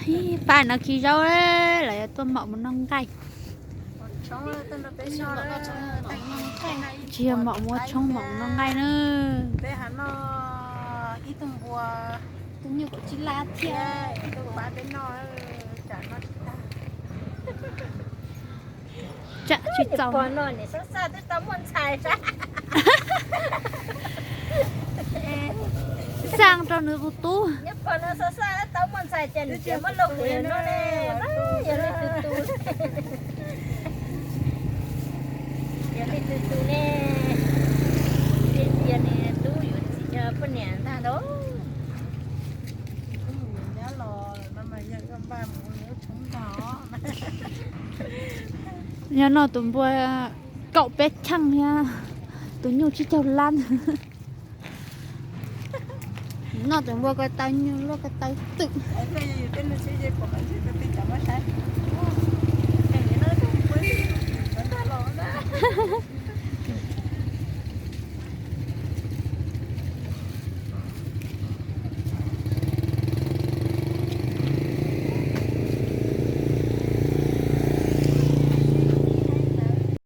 Pab no khi zaub, lawv yuav tuaj maum mus noj nqaij. Tsis yog maum mus ua tshoob, maum mus noj nqaij na. Tus nyuj kaum tsib lab thiab. Tsam tsis txaus. Xaj rau nws tus tub. Yog leej twg tus ne, tias nws tub yuav txiv yog poj niam ntag lauj. Yog noj tus npua kaum peb cheej thiab tus nyuj tsib caug lab. Noj tus npua ko taw nyuj luaj ko taw twm.